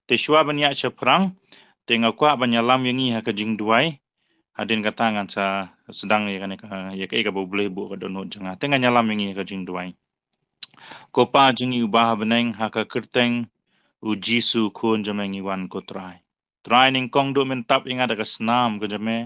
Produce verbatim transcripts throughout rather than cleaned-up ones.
Te shuwa ban ïa shaphrang, te nga kwah ban ïalam ïa ngi ha ka jingduwai. Hadien kata ngan sa sdang ïa kane ka, ïa kaei kaba U Blei buh ha ka dohnud jong nga. Te ngan ïalam ïa ngi ha ka jingduwai. Ko Pa jong ngi uba ha bneng, ha ka kyrteng U Jisu Khun jong me ngi wan ko Trai. Trai nyngkong duh men tap ïa nga da ka snam ka jong me.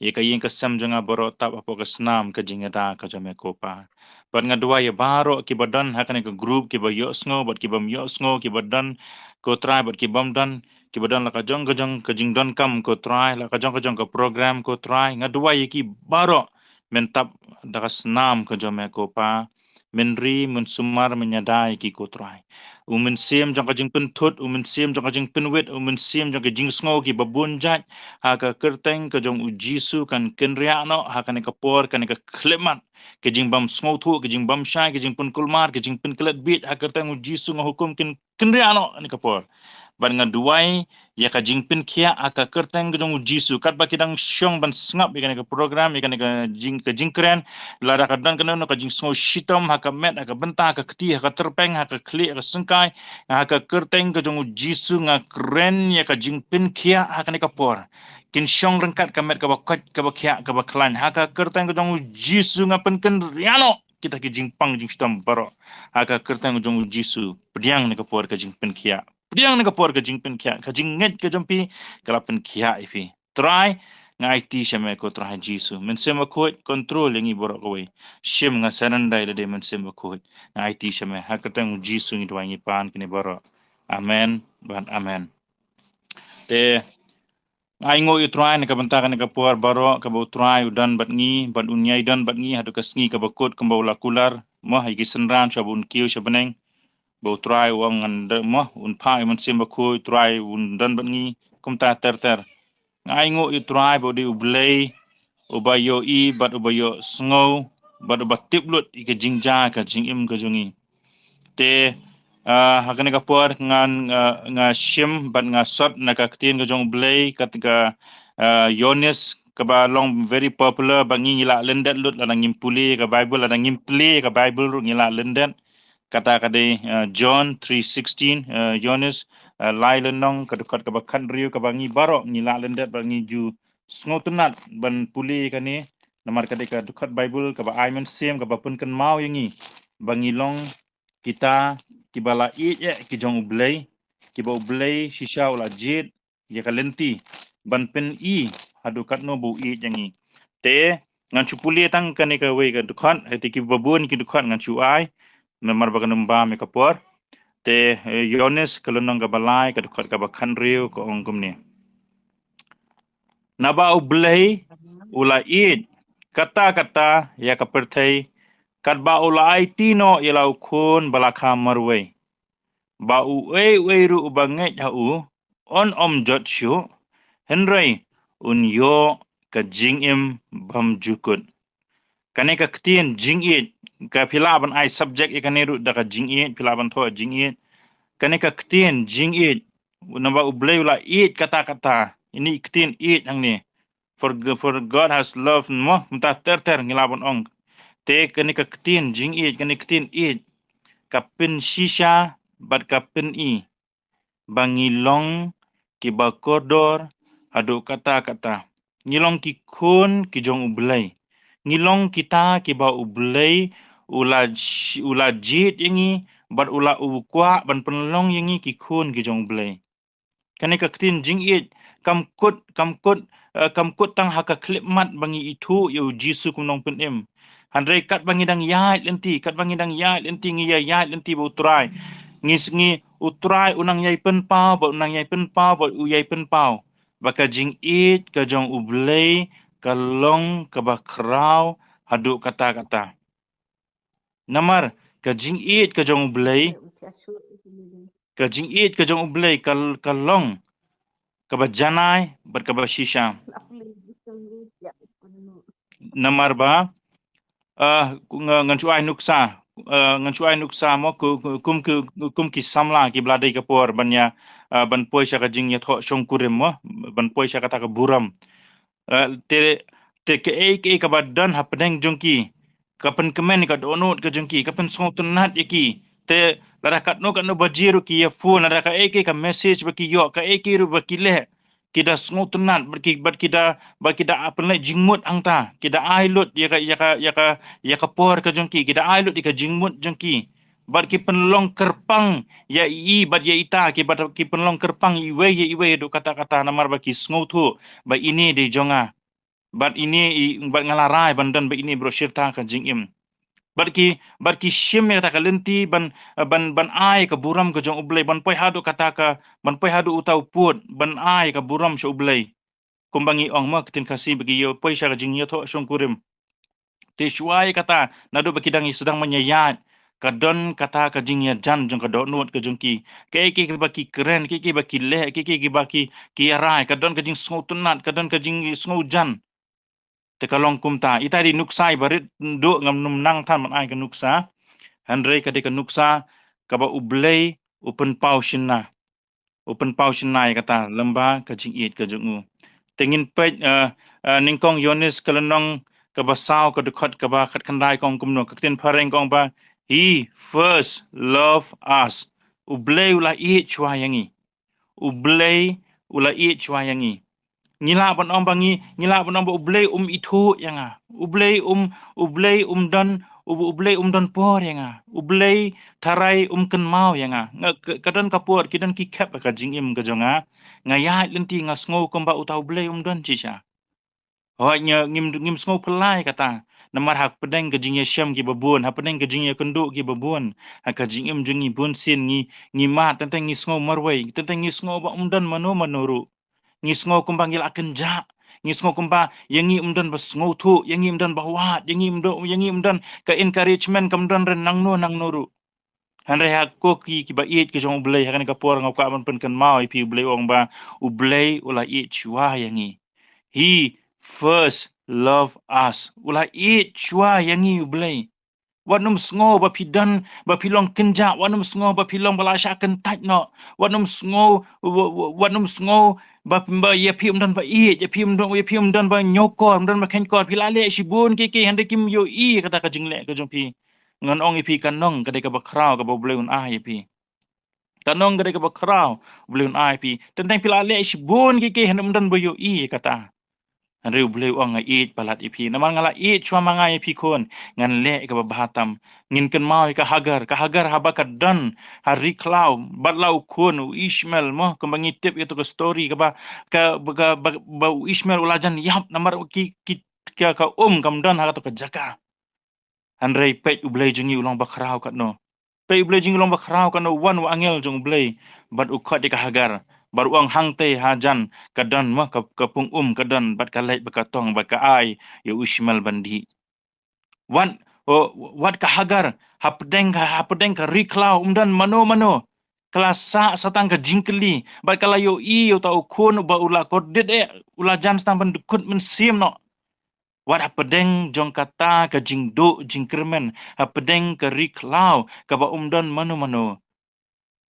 Ïa ka ïing ka sem jong nga baroh tap hapoh ka snam ka jingïada ka jong me ko Pa. Bad nga duwai ïa baroh kiba don ha kane ka group, kiba ïohsngew bad kibym ïohsngew, kiba don ko Trai bad kibym don, kiba don la ka jong ka jong ka jingdonkam ko Trai, la ka jong ka jong ka program ko Trai. Nga duwai ïa ki baroh men tap da ka snam ka jong me ko Pa. Men ri, men sumar, men ïada ïa ki ko Trai. U Mynsiem jong ka jingpynthut, U Mynsiem jong ka jingpynwit, U Mynsiem jong ka jingsngew kiba bun jait, ha ka kyrteng ka jong U Jisu kan kynriah noh ha kane ka por, kane ka khyllipmat, ka jingbym sngewthuh, ka jingbym shai, ka jingpynkulmar, ka jingpynklet bieit, ha ka kyrteng U Jisu nga hukum kin kynriah noh ha kane ka por. Bad nga duwai ïa ka jingpynkhiah ha ka kyrteng ka jong U Jisu, katba ki dang shong ban sngap ïa kane ka program, ïa kane ka jing, ka jingkren, lada ka don kano kano ka jingsngew shitom ha ka met, ha ka bynta, ha ka kti, ha ka tyrpeng, ha ka khlieh, ha ka syngkai, ha ka kyrteng ka jong U Jisu nga kren ïa ka jingpynkhiah ha kane ka por. Kin shong ryngkat ka met kaba koit, kaba khiah, kaba khlaiñ, ha ka kyrteng ka jong U Jisu nga pynkynriah noh kita ki jingpang jingshitom baroh. Ha ka kyrteng jong U Jisu, pdiang ha kane ka por ka jingpynkhiah. Pdiang ha kane ka por ka jingpynkhiah. Ka jingngeit ka jong phi ka la pynkhiah ïa phi. Trai, nga aiti sha me ko Trai Jisu. Mynsiem Bakhuid, control ïa ngi baroh kawei. Shim, nga surrender ïa lade Mynsiem Bakhuid. Nga aiti sha me. Ha ka kyrteng U Jisu ngi duwai ngi pan kine baroh. Amen. Bad amen. Te Nga ainguh ïa U Trai na ka bynta kane ka por baroh kaba U Trai u don bad ngi, bad un ïai don bad ngi haduh ka sngi kaba kut kumba u la kular, mo, ïa ki synran sha ba un kiew sha bneng. Ba U Trai u ong ngan da, mo, un phah ïa U Mynsiem Bakhuid, U Trai un don bad ngi kumta ter ter. Nga ainguh ïa U Trai ba u dei U Blei uba ïohi bad uba ïohsngew bad uba tip lut ïa ka jingjia ka jingim ka jong ngi. Te, ah, ha kane ka por ngan, ah, nga shim bad nga sot na ka ktien ka jong U Blei, kat ka, ah, Ïoannis kaba long very popular ba ngi ngi la lyndet lut lada ngim pule ka Bible, lada ngim plie ka Bible ruh ngi la lyndet. Kata ka dei, ah, John three sixteen, ah, Ïoannis, ah, lai lynnong, ka dkhot kaba khathynriew kaba ngi baroh ngi la lyndet ba ngi ju sngewtynnat ban pule kane, namar ka dei ka dkhot Bible kaba ai mynsiem kaba pynkynmaw ïa ngi ba ngi long kita kiba la ïeit eh ki jong U Blei, kiba U Blei shisha u la jied ïa ka lynti ban pyni haduh katno ba u ïeit ïa ngi. Te ngan shu pule tang kane kawei ka dkhot, te kiba bun ki dkhot ngan shu ai namar ba kan ym bam ïa ka por. Te, eh, Ïoannis ka lynnong kaba lai ka dkhot kaba khathynriew ka ong kumne. Naba U Blei u la ïeit katta katta ïa ka pyrthei, katba u la aiti noh ïa la u Khun ba la kha marwei, ba uei uei ruh uba ngeit ha u un ym jot shuh, hynrei un ïoh ka jingim bymjukut. Kane ka ktien jingïeit, ka phi lah ban ai subject ïa kane ruh da ka jingïeit, phi lah ban thoh jingïeit. Kane ka ktien jingïeit, naba U Blei u la ïeit katta katta. Ini ktien ïeit hangne. For, for God has loved, mo, mynta ter ter ngi lah ban ong. Te kane ka ktien jingïeit, kane ka ktien ïeit ka pynshisha bad ka pyni ba ngi long kiba kordor haduh katta katta. Ngi long ki khun ki jong U Blei. Ngi long kita kiba U Blei u la sh-, u la jied ïa ngi bad u la u kwah ban pynlong ïa ngi ki khun ki jong U Blei. Kane ka ktien jingïeit kam kut, kam kut, eh, kam kut tang ha ka khyllipmat ba ngi ithuh ïa U Jisu kum u nongpynim. Hynrei katba ngi dang ïaid lynti, katba ngi dang ïaid lynti, ngi ïa ïaid lynti bad U Trai. Ngi sngi U Trai u nang ïai pynpaw, bad u nang ïai pynpaw, bad u ïai pynpaw ba ka jingïeit ka jong U Blei ka long kaba khraw haduh katta katta. Namar ka jingïeit ka jong U Blei, ka jingïeit ka jong U Blei ka, ka long kaba janai bad kaba shisha. Namar ba, ah, ku nga, ngan shu ai nuksa, ah, ngan shu ai nuksa mo, ku, ku, kum, ku, kum ki samla kiba la dei ka por ban ïa, ah, ban poi sha ka jingïathoh shongkurim mo, ban poi sha kata ka burom. Eh, te, te kaei kaei kaba don hapdeng jong ki ka pynkmen ïa ka dohnud ka jong ki, ka pynsngewtynnat ïa ki. Te lada katno katno baje ruh ki ïa phone, lada kaei kaei ka message ba ki ïoh, kaei kaei ruh ba ki leh, ki da sngewtynnat, bad ki, bad ki da, bad ki da pynleit jingmut hangta, ki da ai lut ïa ka, ïa ka, ïa ka, ïa ka por ka jong ki, ki da ai lut ïa ka jingmut jong ki. Bad ki pynlong kyrpang ïa i, bad ïa ita, ki bad ki pynlong kyrpang iwei ïa iwei haduh katta katta, namar ba ki sngewthuh ba ine dei jong nga. Bad ine i, bad nga la rai ban don ba ine baroh shi rta ka jingim. Bad ki, bad ki shim ïa kata ka lynti ban, ban, ban ai ka burom ka jong U Blei, ban poi haduh kata ka, ban poi haduh uta u pud, ban ai ka burom sha U Blei. Kumba ngi ong mo, ka ktien Khasi ba ki ïa poi sha ka jingïathoh shongkurim. Te shuwa ïa kata, naduh ba ki dang ïa sdang ban ïaid, ka don kata ka jingïajan jong ka dohnud ka jong ki. Kaei kaei ba ki kren, kaei kaei ba ki leh, kaei kaei ba ki, ki ïa rai, ka don ka jingsngewtynnat, ka don ka jingsngewjan. Te ka long kumta, ita dei nuksa iba rit duh, ngam nym nang than ban ai ka nuksa. Hynrei ka dei ka nuksa kaba U Blei u pynpaw shynna. U pynpaw shynna ïa kata lyngba ka jingïeit ka jong u. Te ngin peit, eh, eh, nyngkong Ïoannis ka lynnong kaba saw, ka dkhot kaba khatkhyndai, ka ong kumno, ka ktien phareng ka ong ba, "He first loved us." U Blei u la ïeit shuwa ïa ngi. U Blei u la ïeit shuwa ïa ngi. Ngi lah ban ong ba ngi, ngi lah ban ong ba U Blei um ithuh ïa nga. U Blei um, U Blei um don, U, U Blei um don por ïa nga. U Blei tharai um kynmaw ïa nga. Nga, ka, ka don ka por, ki don ki khep ha ka jingim ka jong nga. Nga ïaid lynti nga sngew kumba uta U Blei um don shisha. Hooid, nga, ngim, ngim sngew phylla ïa kata. Namar hapdeng ka jingïashem kiba bun, hapdeng ka jingïakynduh kiba bun, ha ka jingim jong ngi bunsien ngi, ngi mad, teng teng ngi sngew marwei, teng teng ngi sngew ba um don mano mano ruh. Ngi sngew kumba ngi la kynjah. Ngi sngew kumba ïa ngi um don ba sngewthuh, ïa ngi um don ba wad, ïa ngi um don, ïa ngi um don ka encouragement kam don re nangno nangno ruh. Hynrei ha ko ki, kiba ïeit ki jong U Blei, ha kane ka por nga kwah ban pynkynmaw ïa phi, U Blei u ong ba, U Blei u la ïeit shuwa ïa ngi. He first loved us. U la ïeit shuwa ïa ngi U Blei. Wat nym sngew ba phi don, ba phi long kynjah, wat nym sngew ba phi long ba la shah kyntait noh, wat nym sngew, wa-, wa-, wat nym sngew ba, ba ïa phi um don ba ïeit, ïa phi um don, ïa phi um don ba ñiewkor, um don ba kheiñkor, phi la leh shibun kiei kiei, hynrei kim ïohi kata ka jingleh ka jong phi. Ngan ong ïa phi, ka nong ka dei kaba khraw kaba U Blei un ai ïa phi. Ka nong ka dei kaba khraw, U Blei un ai ïa phi. Teng teng phi la leh shibun kiei kiei, hynrei um don ba ïohi ïa kata. Hynrei U Blei u ong, nga ïeit palat ïa phi. Namar nga la ïeit shuwa ma nga ïa phi khun, ngan leh ïa kaba bha tam. Ngin kynmaw ïa ka Hagar, ka Hagar haba ka don ha ri khlaw bad la u khun u Ishmael mo, kumba ngi tip ïa tu ka story kaba, ka, ka, ba, ba u Ishmael u la jan ïap namar ki, ki, ka, ka um kam don ha katu ka jaka. Hynrei peit U Blei jong ngi u long ba khraw katno. Peit U Blei jong ngi u long ba khraw katno, wan u angel jong U Blei bad u khot ïa ka Hagar. Bad u ong hangtei hajan ka don mo, ka, ka pung um ka don, bad ka leit bad ka tong bad ka ai ïa u Ishmael ban dih. Wat, o, wat ka Hagar, hapdeng ka, hapdeng ka ri khlaw um don mano mano. Ka la sah sa tang ka jingkylli, bad ka la ïohi ïa uta u khun uba u la kordit eh, u la jan sa tang ban dkut mynsiem noh. Wat hapdeng jong kata ka jingduh jingkyrmen, hapdeng ka ri khlaw kaba um don mano mano.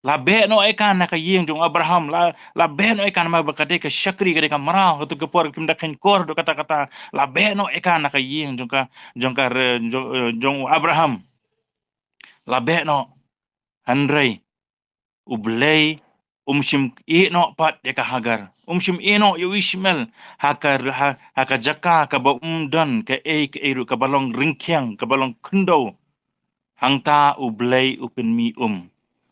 La beh noh ïa ka na ka ïing jong u Abraham, la, la beh noh ïa ka namar ba ka dei ka shakri, ka dei ka mraw, katu ka por kim da kheiñkor haduh katta katta. La beh noh ïa ka na ka ïing jong ka, jong ka re-, jong, eh, jong u Abraham. La beh noh. Hynrei U Blei um shym ïeh noh pat ïa ka Hagar. Um shym ïeh noh ïa u Ishmael ha ka, ha, ha ka jaka kaba um don kaei kaei ruh, kaba long ryngkhiang, kaba long khyndew. Hangta U Blei u pynmih um.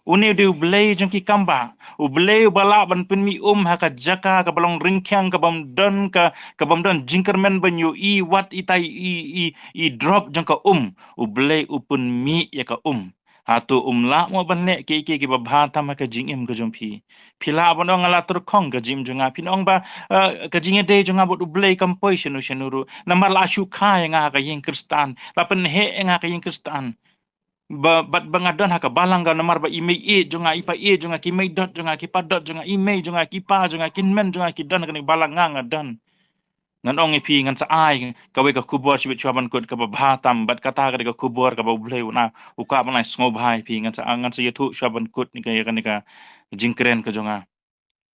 Une u dei U Blei jong ki kambah. U Blei uba lah ban pynmih um ha ka jaka kaba long ryngkhiang, kaba ym don ka, kaba ym don jingkyrmen ban ïohi wat ita i, i, i, i drop jong ka um. U Blei u pynmih ïa ka um. Hato um lah mo ban leh kiei kiei kiba bha tam ha ka jingim ka jong phi? Phi lah ban ong, nga la tyrkhong ka jingim jong nga. Phin ong ba, eh, ka jingïadei jong nga bad U Blei kam poi shano shano ruh. Namar la shu kha ïa nga ha ka ïing Khristan, la pynheh ïa nga ha ka ïing Khristan. Ba, bad ba nga don ha ka balang ka, namar ba i mei ïeit jong nga, i pa ïeit jong nga, ki mei dot jong nga, ki pa dot jong nga, i mei jong nga, ki pa jong nga, ki hynmen jong nga ki don ha kane ka balang, nga nga don. Ngan ong ïa phi, ngan sa ai kawei ka khubor shibit shuwa ban kut kaba bha tam, bad kata ka dei ka khubor kaba U Blei u na, u kwah ban ai sngewbha ïa phi. Ngan sa, ngan sa ïathuh shuwa ban kut ïa ka, ïa kane ka jingkren ka jong nga.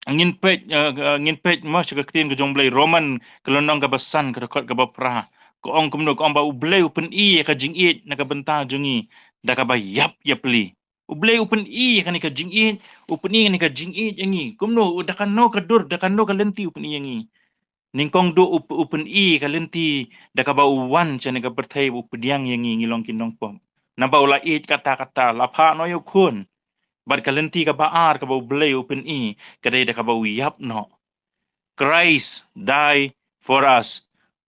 Ngin peit, eh, eh, ngin peit mo sha ka ktien ka jong U Blei, Roman ka lynnong kaba san, ka dkhot kaba phra. Ka ong kumno, ka ong ba U Blei u pyni ïa ka jingïeit na ka bynta jong ngi da kaba ïap ïapli. U Blei u pyni ïa kane ka jingïeit, u pyni ïa kane ka jingïeit ïa ngi. Kumno, da kano ka dur, da kano ka lynti u pyni ïa ngi. Nyngkong duh u, u pyni ïa ka lynti da kaba u wan sha kane ka pyrthei, u pdiang ïa ngi, ngi long ki nongpop. Naba u la ïeit katta katta, la phah noh ïa u khun. Bad ka lynti kaba ar kaba u Blei u pyni, ka dei da kaba u ïap noh. Christ die for us.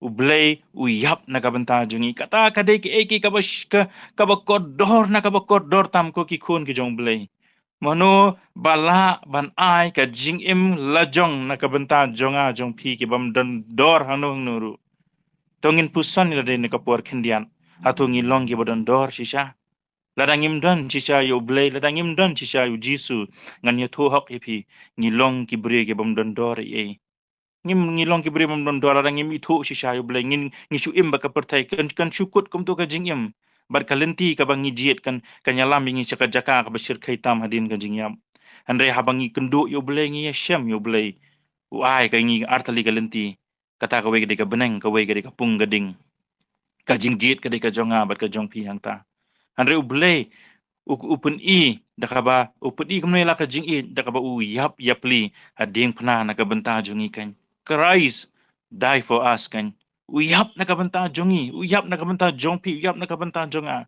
U Blei u ïap na ka bynta jong ngi. Kata ka dei kaei kaei kaba sh-, ka, kaba kordor na kaba kordor tam, ko ki khun ki jong u Blei. Mano ba lah ban ai ka jingim la jong na ka bynta jong nga jong phi ki bym don dor hangno hangno ruh. To ngin puson ïa lade na ka por khyndiat. Hato ngi long kiba don dor shisha? Lada ngim don shisha ïa u Blei, lada ngim don shisha ïa u Jisu, ngan ïathuh hok ïa phi, ngi long ki briew ki bym don dor ei ei. Ngim, ngi long ki briew bym don dor lada ngim ithuh shisha ïa u Blei, ngin, ngi shu im bad ka pyrthei, kan, kan shu kut kumto ka jingim. Bad ka lynti kaba ngi jied kan, kan ïalam ïa ngi sha ka jaka kaba shyrkhei tam hadien ka jingïap. Hynrei haba ngi kynduh ïa u Blei, ngi ïashem ïa u Blei, u ai ka ïa ngi artylli ka lynti. Kata kawei ka dei ka bneng, kawei ka dei ka pung ka ding. Ka jingjied ka dei ka jong nga bad ka jong phi hangta. Hynrei u Blei u, u pyni da kaba, u pyni kumne la ka jingïeit da kaba u ïap ïapli ha diengphna na ka bynta jong ngi kan. Christ die for us kan. U ïap na ka bynta jong ngi, u ïap na ka bynta jong phi, u ïap na ka bynta jong nga.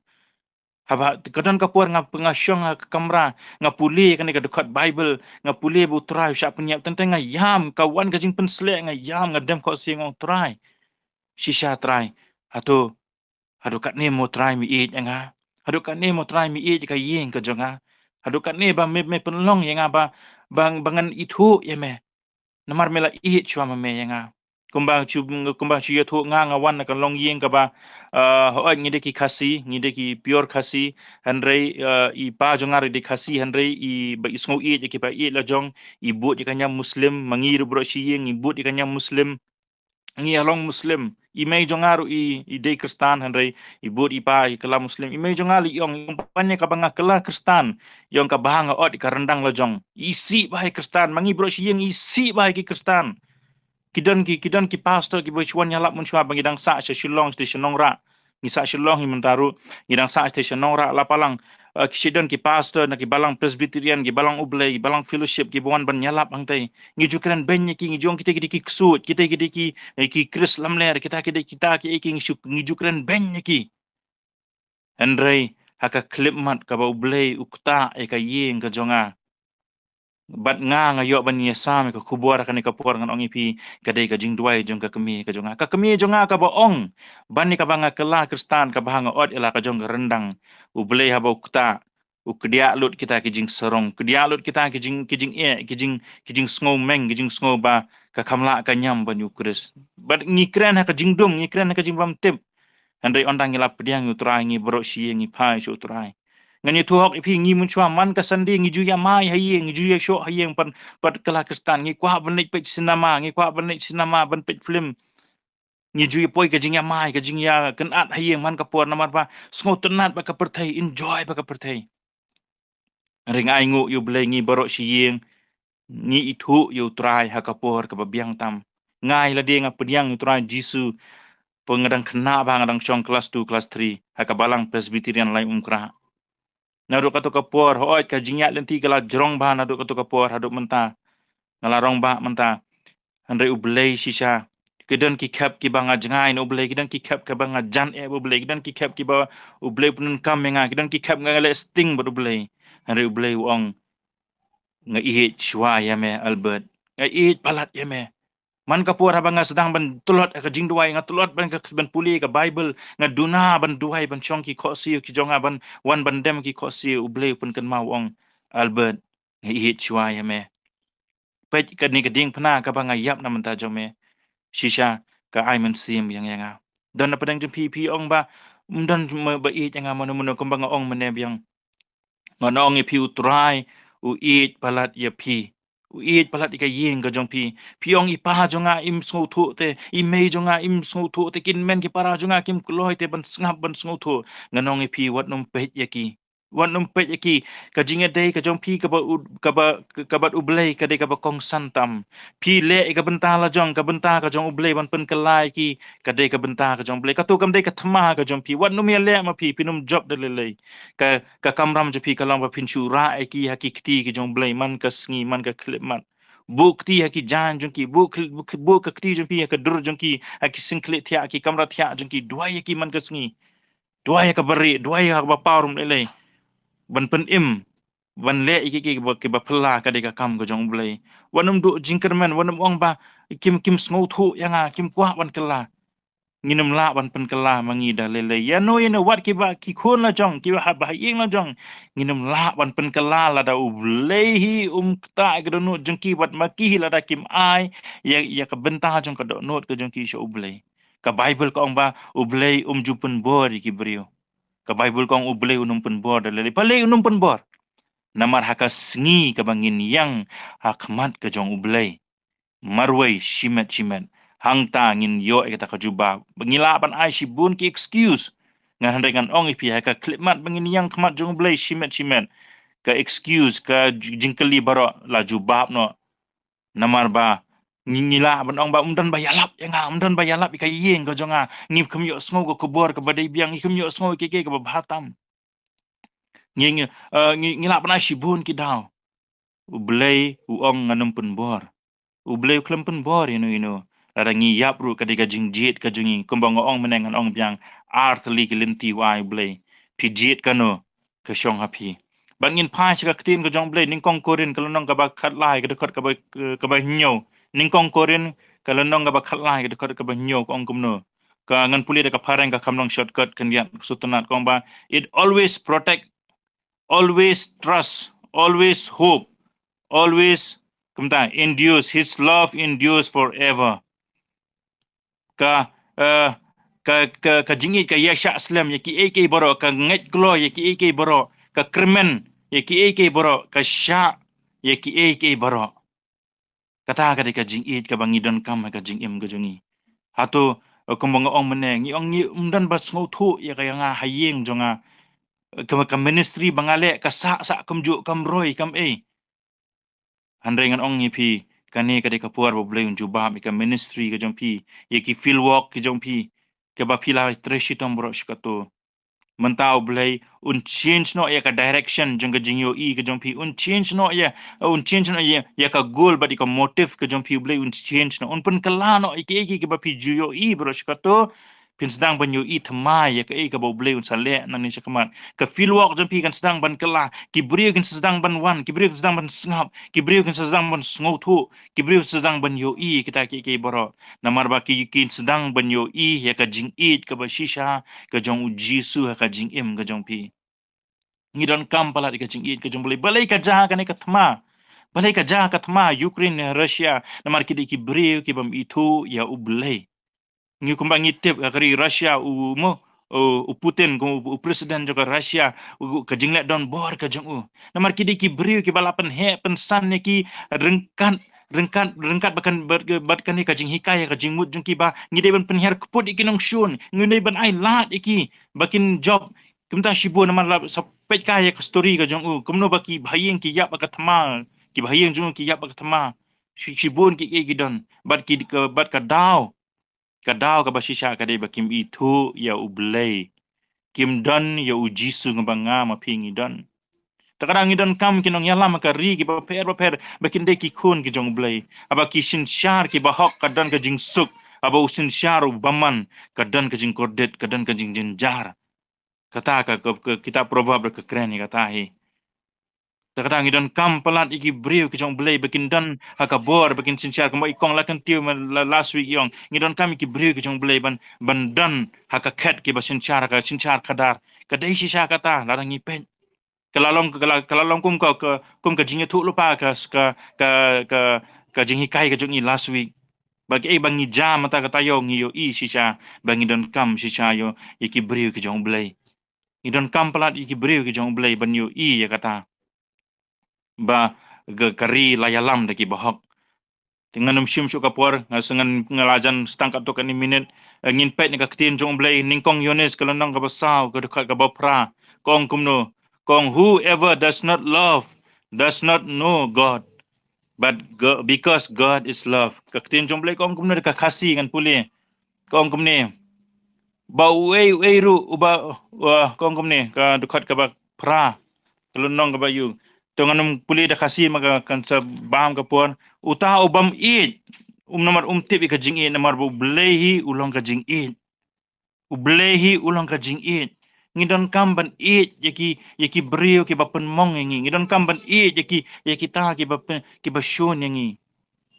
Haba ka don ka por nga, nga shong ha ka kamra, nga pule kane ka dkhot Bible, nga pule ba u Trai u shah pynïap, teng teng nga ïam, ka wan ka jingpynsleh, nga ïam, nga dem khohsiew, nga ong, Trai, shisha Trai, hato, haduh katne mo Trai me ïeit ïa nga? Haduh katne mo Trai me ïeit ïa ka ïing ka jong nga? Haduh katne ba me, me pynlong ïa nga ba, ba, ba ngan ithuh ïa me? Namar me la ïeit shuwa ma me ïa nga. Kumba shu, kumba shu ïathuh, nga, nga wan na ka longïing kaba, ah, hooid ngi dei ki Khasi, ngi dei ki pure Khasi, hynrei, ah, i pa jong nga ruh i dei Khasi, hynrei i ba i sngew ïeit ïa ki ba ïeit la jong, i bud ïa ka niam Muslim, ma ngi ruh baroh shi ïing ngi bud ïa ka niam Muslim. Ngi ïa long Muslim. I mei jong nga ruh i, i dei Khristan, hynrei i bud i pa i kylla Muslim. I mei jong nga la i ong, i ong, pynban ïa kaba nga kylla Khristan, i ong, kaba nga ot ïa ka ryndang la jong, i sih bha ïa ki Khristan. Ma ngi baroh shi ïing i sih bha ïa ki Khristan. Ki don ki, ki don ki pastor kiba shu wan ïalap mynshuwa ba ngi dang sah sha Shillong, sha Nongrah. Ngi sah Shillong hi mynta ruh, ngi dang sah sha Nongrah, la palang. Eh, ki shu don ki pastor na ki balang Presbyterian, ki balang U Blei, ki balang Fellowship, kiba wan ban ïalap hangtei. Ngi ju kren beiñ ïa ki, ngi ju ong kita ki dei ki ksuid, kita ki dei ki, eh, ki Khrist lamler, kita ki dei kita ki, eh, ki ngi shu, ngi ju kren beiñ ïa ki. Hynrei ha ka khyllipmat kaba U Blei u ktah ïa ka ïing ka jong nga, bad nga, nga ïoh ban ïasam ïa ka khubor ha kane ka por, ngan ong ïa phi, ka dei ka jingduwai jong ka kmie ka jong nga. Ka kmie jong nga kaba ong, ban ïa kaba nga kylla Khristan, kaba nga ot ïa la ka jong ka ryndang. U Blei haba u ktah, u kdiah lut kita ki jingsarong, kdiah lut kita ki jing, ki jingeh, ki jing, ki jingsngew meng, ki jingsngew ba ka kham lah ka niam ban ïa u Khrist. Bad ngi kren ha ka jingdum, ngi kren ha ka jingbym tip. Hynrei ynda ngi la pdiang ïa u Trai, ngi baroh shi ïing ngi phai sha u Trai. Ngan ïathuh hok ïa phi, ngi mynshuwa man ka Sunday ngi ju ïamai ha ïing, ngi ju ïashoh ha ïing, pan, pat kylla Khristan, ngi kwah ban leit peit cinema, ngi kwah ban leit cinema ban peit film. Ngi ju ïa poi ka jingïamai, ka jingïakynad ha ïing man ka por, namar ba sngewtynnat bad ka pyrthei, enjoy bad ka pyrthei. Hynrei nga ainguh ïa U Blei, ngi baroh shi ïing ngi ithuh ïa u Trai ha ka por kaba biang tam. Nga ïa lade nga pdiang ïa u Trai Jisu, pa nga dang khynnah bha, nga dang shong klas two, klas three, ha ka balang Presbyterian Laitumkhrah. Naduh kato ka por, hooid ka jingïaid lynti ka la jrong bha naduh kato ka por haduh mynta. Nga la rangbah mynta. Hynrei U Blei shisha, ki don ki khep kiba nga jngai na U Blei, ki don ki khep kiba nga jan eh bad U Blei, ki don ki khep kiba U Blei u pyndonkam ïa nga, ki don ki khep nga leh sting bad U Blei. Hynrei U Blei u ong, nga ïeit shuwa ïa me, Albert. Nga ïeit palat ïa me. Man ka por haba nga sdang ban tlot ha ka jingduwai, nga tlot ban ka, ban pule ka Bible, nga duna ban duwai, ban shong ki khohsiew ki jong nga, ban wan ban dem ki khohsiew, U Blei u pynkynmaw, u ong, Albert, nga ïeit shuwa ïa me. Peit kane ka diengphna kaba nga ïap na bynta jong me. Shisha ka ai mynsiem biang ïa nga. Don na pdeng jong phi, phi ong ba ym don ba ïeit ïa nga mano mano, kumba nga ong mynne biang. Ngan ong ïa phi, U Trai u ïeit palat ïa phi. U ïeit palat ïa ka ïing ka jong phi. Phi ong i pa jong nga im sngewthuh te, i mei jong nga im sngewthuh te, kin men ki para jong nga kim kloi te ban sngap ban sngewthuh. Ngan ong ïa phi, wat nym peit ïa ki. Wat nym peit ïa ki, ka jingïadei ka jong phi kaba u-, kaba, kaba U Blei ka dei kaba kongsan tam. Phi leh ïa ka bynta la jong, ka bynta ka jong U Blei ban pynkylla ïa ki, ka dei ka bynta ka jong U Blei. Kato kam dei ka thma ka jong phi. Wat nym ïaleh ma phi, phin ym jop da lei lei. Ka, ka kamram jong phi ka long ba phin shu rah ïa ki ha ki kti ka jong U Blei man ka sngi, man ka khyllipmat. Buh kti ha ki jaiñ jong ki, buh kh-, buh kh-, buh ka kti jong phi ha ka dur jong ki, ha ki syngkhlieh thiah, ha ki kamra thiah jong ki, duwai ïa ki man ka sngi. Duwai ïa kaba rieh, duwai ïa kaba paw ruh lei lei. Ban pynim, ban leh ïa ki, ki, kiba, kiba phylla, ka dei ka kam ka jong U Blei. Wat nym duh jingkyrmen, wat nym ong ba kim, kim sngewthuh ïa nga, kim kwah ban kylla. Ngin ym lah ban pynkylla ma ngi da lei lei. Ïa no, ïa no, wat kiba, ki khun la jong, kiba ha, ba ha ïing la jong. Ngin ym lah ban pynkylla lada U Blei hi um ktah ïa ka dohnud jong ki, wat ma ki hi lada kim ai ïa, ïa ka bynta jong ka dohnud ka jong ki sha U Blei. Ka Baibl ka ong ba U Blei um ju pynbor ïa ki briew. Ka Baibl ka ong U Blei un ym pynbor da lei lei. Balei un ym pynbor? Namar ha ka sngi kaba ngin ïeng ha khmat ka jong U Blei marwei shimet shimet, hangta ngin ïoh ïa kata ka jubab. Ba ngi lah ban ai shibun ki excuse. Ngan, hynrei ngan ong ïa phi, ha ka khyllipmat ba ngin ïeng khmat jong U Blei shimet shimet, ka excuse, ka ju-, jingkylli baroh la jubab noh. Namar ba ngi, ngi lah ban ong ba ym don ba ïalap ïa nga, ym don ba ïalap ïa ka ïing ka jong nga. Ngi kham ïohsngew ka khubor kaba dei biang, ngi kham ïohsngew ïa kiei kiei kaba bha tam. Ngi, ngi, eh, ngi, ngi lah ban ai shibun ki daw. U Blei u ong ngan ym pynbor. U Blei u khlem pynbor ïa no ïa no. Lada ngi ïap ruh ka dei ka jingjied ka jong ngi, kumba nga ong mynne ngan ong biang, ar tylli ki lynti u ai U Blei. Phi jied kano, ka shong ha phi. Ba ngin phai sha ka ktien ka jong U Blei, Nyngkong Korinth ka lynnong kaba khatlai, ka dkhot kaba, eh, kaba hynñiew. Nyngkong Korinth ka lynnong kaba khatlai, ka dkhot kaba hynñiew, ka ong kumno. Ka, ngan pule da ka phareng, ka kham long shortcut khyndiat, ka sngewtynnat, ka ong ba, it always protect, always trust, always hope, always, kumta, endures. His love endures forever. Ka, eh, ka, ka, ka jingïeit ka ïa shah slem ïa kiei kiei baroh, ka ngeit kloi ïa kiei kiei baroh, ka kyrmen ïa kiei kiei baroh, ka shah ïa kiei kiei baroh. Kata ka dei ka jingïeit kaba ngi donkam ha ka jingim ka jong ngi. Hato, eh, kumba nga ong mynne, ngi ong ngi ym don ba sngewthuh ïa ka, ïa nga ha ïing jong nga, eh, ka, ka ministry ba nga leh, ka sah sah kumjuh, kam roi, kam ei. Hynrei ngan ong ïa phi, kane ka dei ka por ba U Blei un jubab ïa ka ministry ka jong phi, ïa ki field work ki jong phi, kaba phi la trei shitom baroh shi kato. Mynta U Blei un change noh ïa ka direction jong ka jingïohi ka jong phi, un change noh ïa, un change noh ïa, ïa ka goal bad ïa ka motive ka jong phi, U Blei un change noh, un pynkylla noh ïa kiei kiei kiba phi ju ïohi baroh shi kato. Phin sdang ban ïohi thymmai ïa kaei kaba U Blei un sa leh nangne shakhmat. Ka field work jong phi kan sdang ban kylla, ki briew kin sdang ban wan, ki briew kin sdang ban sngap, ki briew kin sdang ban sngewthuh, ki briew kin sdang ban ïohi kita kiei kiei baroh. Namar ba ki, kin sdang ban ïohi ïa ka jingïeit kaba shisha ka jong U Jisu ha ka jingim ka jong phi. Ngi donkam palat ïa ka jingïeit ka jong U Blei. Balei ka jia kane ka thma? Balei ka jia ka thma Ukraine ne Russia? Namar ki dei ki briew ki bym ithuh ïa U Blei. Ngi kumba ngi tip ka ri Russia, u mo, u, u Putin, u, u president jong ka Russia, u, ka jingleh donbor ka jong u. Namar ki dei ki briew kiba la pynheh pynsan ïa ki ryngkat, ryngkat, ryngkat bad kan, bad, bad kane ka jinghikai, ka jingmut jong ki ba ngi dei ban pynhiar kput ïa ki nongshun, ngi dei ban ai lad ïa ki ba kin jop. Kumta shibun namar la sa peit kai ïa ka story ka jong u, kumno ba ki bahaïing ki ïap bad ka thma, ki bahaïing jong u ki ïap bad ka thma. Shi-, shibun ki, ki, ki don bad ki, ka, bad ka daw. Ka daw kaba shisha ka dei ba kim ithuh ïa U Blei. Kim don ïa U Jisu, kumba nga ma phi ngi don. Te ka daw ngi donkam ki nongïalam ha ka ri kiba pher bapher ba kin dei ki khun ki jong U Blei. Haba ki synshar kiba hok ka don ka jingsuk. Haba u synshar u bymman ka don ka jingkordit, ka don ka jingjynjar. Kata ka, ka, ka kitab Proverb ka kren ïa kata hi. Te kata ngi donkam palat ïa ki briew ki jong U Blei ba kin don ha ka bor ba kin synshar, kumba i kong Lakyntiew mynta la-, last week i ong. Ngi donkam ïa ki briew ki jong U Blei ban, ban don ha ka khet kiba synshar, ha ka synshar khadar. Ka dei shisha kata, lada ngi peit. Ka la long, ka la, ka la long kum ka, ka, kum ka jingïathuhlypa ka, ka, ka, ka, ka jinghikai ka jong i last week. Ba kaei ba ngi jia mynta ka taïew ngi ïohi shisha ba ngi donkam shisha ïa, ïa ki briew ki jong U Blei. Ngi donkam palat ïa ki briew ki jong U Blei ban ïohi ïa kata. Ba ka, ka ri la ïalam da kiba hok. Te ngan ym shim shuh ka por, nga sngew ngan, nga la jan stang katto katne minit. Eh, ngin peit na ka ktien jong U Blei, Nyngkong Ïoannis ka lynnong kaba saw, ka dkhot kaba phra. Ka ong kumno, Ka ong, "Whoever does not love does not know God, but Go-, because God is love." Ka ktien jong U Blei ka ong kumne, da ka Khasi ngan pule. Ka ong kumne, ba uei uei ruh uba, wa, ka ong kumne, ka dkhot kaba phra, ka lynnong kaba ïoh. To ngan ym pule da Khasi namar kan sa bam ka por. Uta u bym ïeit, um namar um tip ïa ka jingïeit, namar ba U Blei hi u long ka jingïeit. U Blei hi u long ka jingïeit. Ngi donkam ban ïeit ïa ki, ïa ki briew kiba pynmong ïa ngi. Ngi donkam ban ïeit ïa ki, ïa kita kiba pyn-, kiba shun ïa ngi.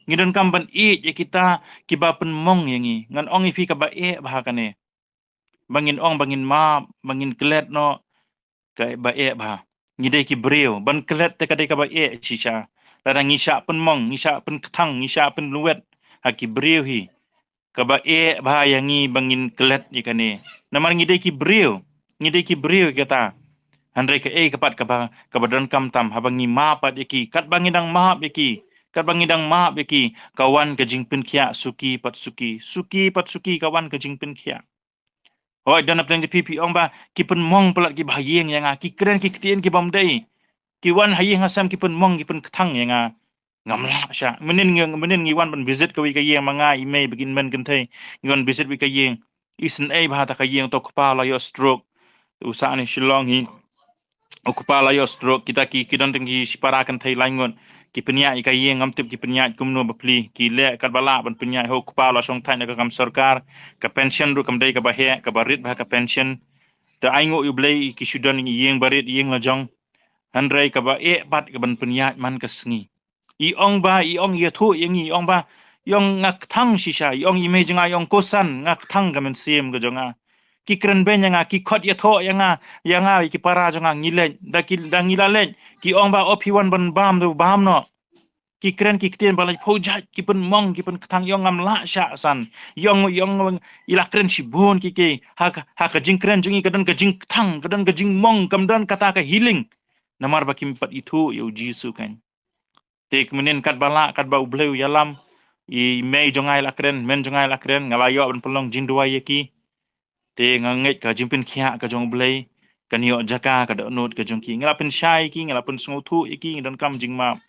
Ngi donkam ban ïeit ïa kita kiba pynmong ïa ngi. Ngan ong ïa phi kaba eh bha kane. Ba ngin ong, ba ngin map, ba ngin klet noh, kaba eh bha. Ngi dei ki briew, ban klet te ka dei kaba eh shisha. Lada ngi shah pynmong, ngi shah pynkthang, ngi shah pynlwet ha ki briew hi, kaba eh bha ïa ngi ba ngin klet ïa kane. Namar ngi dei ki briew, ngi dei ki briew ïa kata. Hynrei kaei ka pat kaba, kaba donkam tam, haba ngi map pat ïa ki, katba ngi dang map ïa ki, katba ngi dang map ïa ki, ka wan ka jingpynkhiah suki pat suki, suki pat suki ka wan ka jingpynkhiah. Hooid, don na pdeng jong phi phi ong ba ki pynmong palat kiba ha ïing ïa nga, ki kren ki ktien ki bym dei. Ki wan ha ïing ha sem ki pynmong ki pynkthang ïa nga. Ngam lah shuh. Mynnin ngi, mynnin ngi wan ban visit kawei ka ïing, ma nga, i mei bad i hynmen kynthei, ngi wan visit wei ka ïing. Isynei bha ta ka ïing, to u kpa la ïoh stroke. U sah ne Shillong hi. U kpa la ïoh stroke, kita ki, ki don tang ki shipara kynthei lai ngut. Ki pynïaid ïa ka ïing, ngam tip ki pynïaid kumno bapli. Ki leh katba lah ban pynïaid, ho u kpa la shong thait na ka kam sorkar. Ka pension ruh kam dei kaba heh, kaba rit bha ka pension. Te ai nguh ïa U Blei ki shu don ïing barit, ïing la jong. Hynrei kaba eh pat ka ban pynïaid man ka sngi. I ong ba, i ong ïathuh ïa ngi, i ong ba, i ong nga kthang shisha, i ong i mei jong nga, i ong, "Ko san, nga kthang ka mynsiem ka jong nga. Ki kren beiñ ïa nga, ki khot ïathuh ïa nga, ïa nga, ïa ki para jong nga, ngi leit, da ki, da ngi la leit, ki ong ba, 'O phi wan ban bam, to bam noh.' Ki kren ki ktien ba lait phew jait, ki pynmong, ki pynkthang, i ong ngam lah shuh san. I ong, i ong i la kren shibun ki ki, ha ka, ha ka jingkren jong i ka don ka jingkthang, ka don ka jingmong, kam don kata ka healing. Namar ba kim pat ithuh ïa U Jisu kan." Te mynnin katba lah, katba U Blei u ïalam, i mei jong nga i la kren, hynmen jong nga i la kren, nga la ïoh ban pynlong jingduwai ïa ki. Te nga ngeit ka jingpynkhiah ka jong U Blei kan ïoh jaka ka dohnud ka jong ki. Nga la pynshai ïa ki, nga la pynsngewthuh ïa ki, ngi donkam jingmap.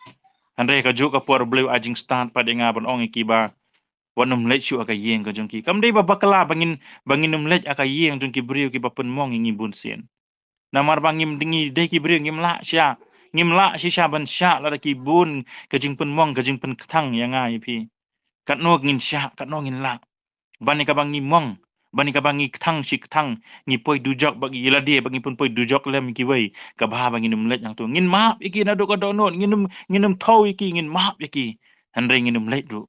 Hynrei kajuh ka por U Blei u ai jingstad pat ïa nga ban ong ïa ki ba, wat nym leit shuh ha ka ïing ka jong ki. Kam dei ba bakla ba ngin, ba ngin nym leit ha ka ïing jong ki briew kiba pynmong ïa ngi bunsien. Namar ba ngim, ngi dei ki briew, ngim lah shuh, ngim lah shisha ban shah lada ki bun ka jingpynmong, ka jingpynkthang ïa nga ïa phi. Katno ngin shah, katno ngin lah. Ban ïa kaba ngi mong, ban ïa kaba ngi kthang shi kthang, ngi poi dujok bad ïa lade, bad ngi pynpoi dujok lem ïa kiwei, kaba ha ba ngin nym leit hangto. Ngin map ïa ki naduh ka dohnud, ngin nym, ngin nym thew ïa ki, ngin map ïa ki. Hynrei ngin nym leit ruh.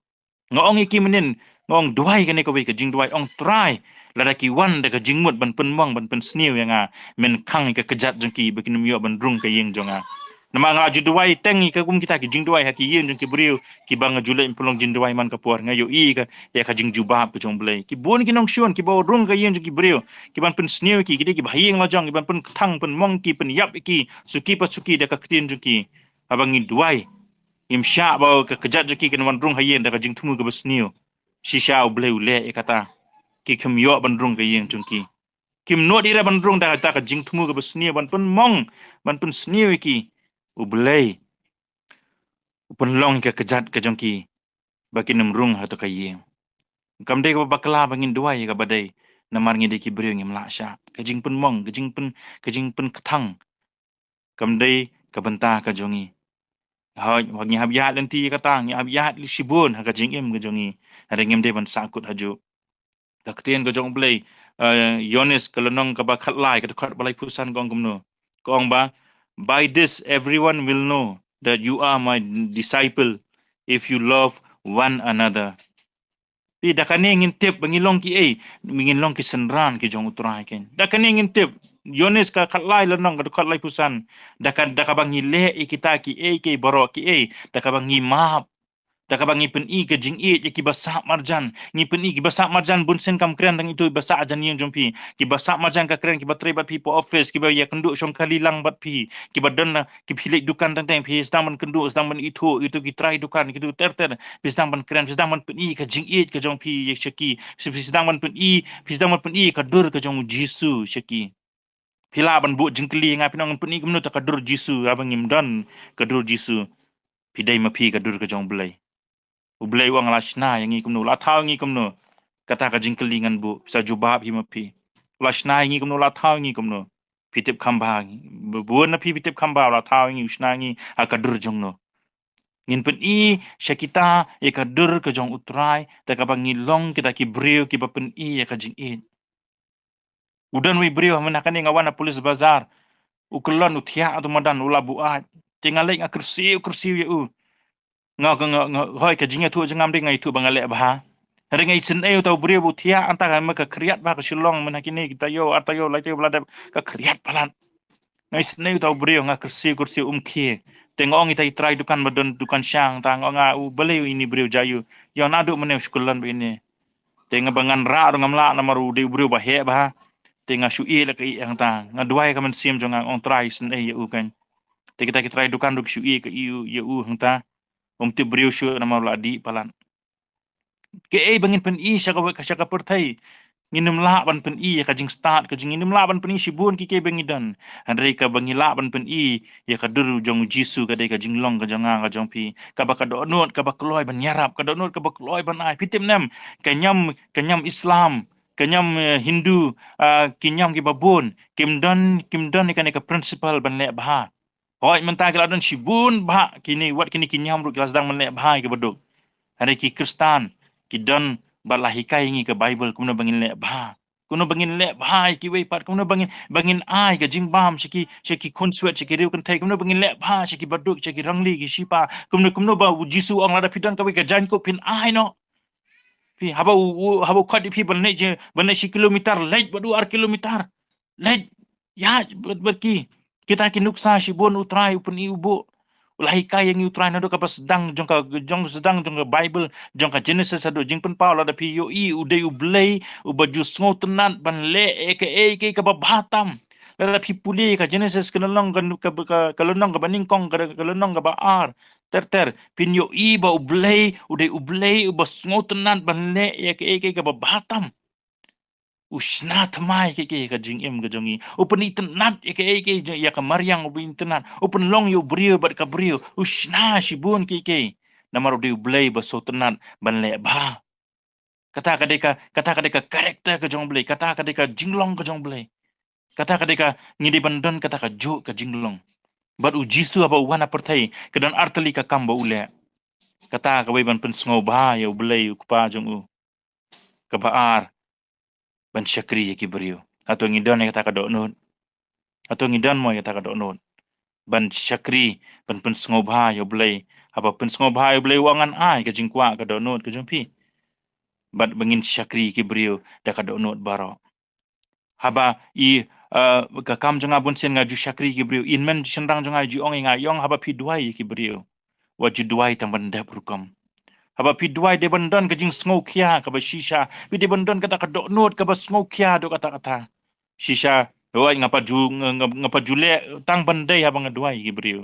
Nga ong ïa ki mynnin, nga ong duwai kane kawei ka jingduwai, ong, Trai, lada ki wan da ka jingmut ban pynmong, ban pynsniew ïa nga, men khang ïa ka kjat jong ki ba kin ym ïoh ban rung ka ïing jong nga. Namar nga la ju duwai teng ïa ka kum kita ki jingduwai ha ki ïing jong ki briew, kiba nga ju leit pynlong jingduwai man ka por, nga ïohi ka, ïa ka jingjubab ka jong U Blei. Ki bun ki nongshun, kiba rung ka ïing jong ki briew, kiban pynsniew ïa ki, ki dei kiba ha ïing la jong, kiban pynkthang, pynmong ki, pynïap ïa ki, suki pa suki da ka ktien jong ki. Haba ngi duwai, ngim shah ba ka kjat jong ki kan wan rung ha ïing da ka jingthmu kaba sniew. Shisha U Blei u leh ïa kata. Ki kim ïoh ban rung ka ïing jong ki. Kim nud ïa ra ban rung da kata ka jingthmu kaba sniew, ban pynmong, ban pynsniew ïa ki. U Blei u pynlong ïa ka kjat ka jong ki ba kin ym rung hato ka ïing. Kam dei kaba bakla ba ngin duwai ïa kaba dei, namar ngi dei ki briew, ngim lah shuh. Ka jingpynmong, ka jingpyn, ka jingpynkthang, kam dei ka bynta ka jong ngi. Hooid, wat ngi hap ïaid lynti ïa kata, ngi hap ïaid shibun ha ka jingim ka jong ngi. Hynrei ngim dei ban sahkut hajuh. Ka ktien ka jong U Blei, eh, Ïoannis ka lynnong kaba khatlai, ka dkhot ba laiphew san ka ong kumno. Ka ong ba, "By this everyone will know that you are my disciple, if you love one another." Phi, da kane ngin tip ba ngin long kiei, ngin long ki synran ki jong U Trai keiñ. Da kane ngin tip, Ïoannis ka khatlai lynnong ka dkhot laiphew san. Da ka, da kaba ngi leh ïa kita kiei kiei baroh kiei, da kaba ngi map, da kaba ngi pyni ka jingïeit ïa kiba sah marjan. Ngi pyni kiba sah marjan, bunsien kam kren tang ito iba sah hajan ïing jong phi. Kiba sah marjan ka kren kiba trei bad phi hapoh office, kiba ïakynduh shongkali lang bad phi, kiba don na, ki phi leit dukan teng teng, phi sdang ban kynduh, sdang ban ithuh, ito ki trai dukan, kito ter ter, phi sdang ban kren, phi sdang ban pyni ka jingïeit ka jong phi sha ki, phi sdang ban pyni, phi sdang ban pyni ka dur ka jong U Jisu sha ki. Phi lah ban buh jingkylli ïa nga, phi ong, pynïoh kumno ïa ka dur Jisu, haba ngim don ka dur Jisu, phi dei ma phi ka dur ka jong U Blei. U Blei u ong la shna ïa ngi kumno, la thaw ïa ngi kumno. Kata ka jingkylli ngan buh, sa jubab hi ma phi. La shna ïa ngi kumno, la thaw ïa ngi kumno. Phi tip kham bha, bun na phi phi tip kham bha, la thaw ïa ngi, u shna ïa ngi ha ka dur jong no. Ngin pynïoh sha kita ïa ka dur ka jong U Trai, te kaba ngi long kita ki briew kiba pynïoh ïa ka jingïeit. U don wei briew mynta kane nga wan na Police Bazar. U kyllon u thiah tu madan u la buaid. Te nga leit nga kyrsiew kyrsiew ïa u. Nga nga nga hoi ka jingïathuh jong nga, nga ïathuh ba nga leh bha. Hynrei nga isynei uta u briew ba u thiah hangta, ka ma ka khriat bha ka Shillong mynta kine, kita ïoh, arta ïoh, laita ïoh ba la dep, ka khriat palat. Nga isynei uta u briew, nga kyrsiew kyrsiew um khie. Te nga ong ita i trai dukan ba don dukan shang, te nga ong, nga u balei u ini briew jia ïoh. Ïoh naduh mynne u shu kyllon ba ine. Te nga ba ngan rah ruh ngam lah namar u dei u briew ba heh bha. Te nga shu ïeh la ka ïeh hangta. Nga duwai ka mynsiem jong nga, ong Trai isynei ïa u kan. Te kita ki trai dukan ruh ki shu ïeh ka ïeh ïa u hangta. Um tip briew shuh namar u la dih palat. Kaei ba ngin pynïoh sha ka, sha ka pyrthei. Ngin ym lah ban pynïoh ïa ka jingstad ka jong ngi, ngin ym lah ban pynïoh shibun kiei kiei ba ngi don. Hynrei kaba ngi lah ban pynïoh ïa ka dur jong U Jisu ka dei ka jinglong ka jong nga ka jong phi. Kaba ka dohnud kaba kloi ban ïarap, ka dohnud kaba kloi ban ai. Phi tip ne em, ka niam, ka niam Islam, ka niam, eh, Hindu, ah, ki niam kiba bun, kim don, kim don ïa kane ka principle ban leh bha. Hooid, mynta ki la don shibun bha kine, wat kine ki niam ruh ki la sdang ban leh bha ïa kiba duk. Hynrei ki Khristan ki don bad la hikai ïa ngi ka Baibl kumno ba ngin leh bha. Kumno ba ngin leh bha ïa kiwei pat, kumno ba ngin, ba ngin ai ka jingbam sha ki, sha ki khunswet, sha ki riew kynthei, kumno ba ngin leh bha sha kiba duk, sha ki rangli, ki shipa, kumno, kumno ba U Jisu u ong lada phi don kawei ka jaiñkup phin ai noh. Phi, haba u, u, haba u khot ïa phi ban leit, ban leit shi kilometer, leit bad u ar kilometer. Leit, ïaid bad, bad ki. Kita ki nuksa shibun U Trai u pynïoh u buh. U la hikai ïa ngi U Trai naduh kaba sdang jong ka, jong sdang jong ka Baibl, jong ka Genesis haduh Jingpynpaw, lada phi ïohi u dei U Blei uba ju sngewtynnat ban leh ïa kaei kaei kaba bha tam. Lada phi pule ka Genesis ka lynnong ka, ka, ka, ka lynnong kaba nyngkong, ka, ka lynnong kaba ar. Ter ter, phin ïohi ba U Blei u dei U Blei uba sngewtynnat ban leh ïa kaei kaei kaba bha tam. U shna thymmai ïa kaei kaei ka jingim ka jong ngi. U pynitynnat ïa kaei kaei jong, ïa ka mariang u pynitynnat. U pynlong ïa u briew bad ka briew. U shna shibun kiei kiei. Namar u dei U Blei ba sngewtynnat ban leh bha. Kata ka dei ka, kata ka dei ka character ka jong U Blei. Kata ka dei ka jinglong ka jong U Blei. Kata ka dei ka, ngi dei ban don kata kajuh ka jinglong. Bad U Jisu haba u wan ha pyrthei, ka don artylli ka kam ba u leh. Kata kawei ban pynsngewbha ïa U Blei U Kpa jong u. Kaba ar, ban shakri ïa ki briew. Hato ngi don ïa kata ka dohnud? Hato ngi don mo ïa kata ka dohnud? Ban shakri, ban pynsngewbha ïa U Blei. Haba pynsngewbha ïa U Blei u ong ngan ai ka jingkwah ka dohnud ka jong phi. Bad ba ngin shakri ïa ki briew da ka dohnud baroh. Haba i, eh, ka kam jong nga bunsien nga ju shakri ïa ki briew. I hynmen shynrang jong nga ju ong ïa nga, ïong haba phi duwai ïa ki briew, wat ju duwai tang ban dep rukom. Haba phi duwai dei ban don ka jingsngewkhia kaba shisha. Phi dei ban don kata ka dohnud kaba sngewkhia haduh katta katta. Shisha, hooid nga pat ju, nga, nga, nga pat ju leh tang ban dei haba nga duwai ïa ki briew.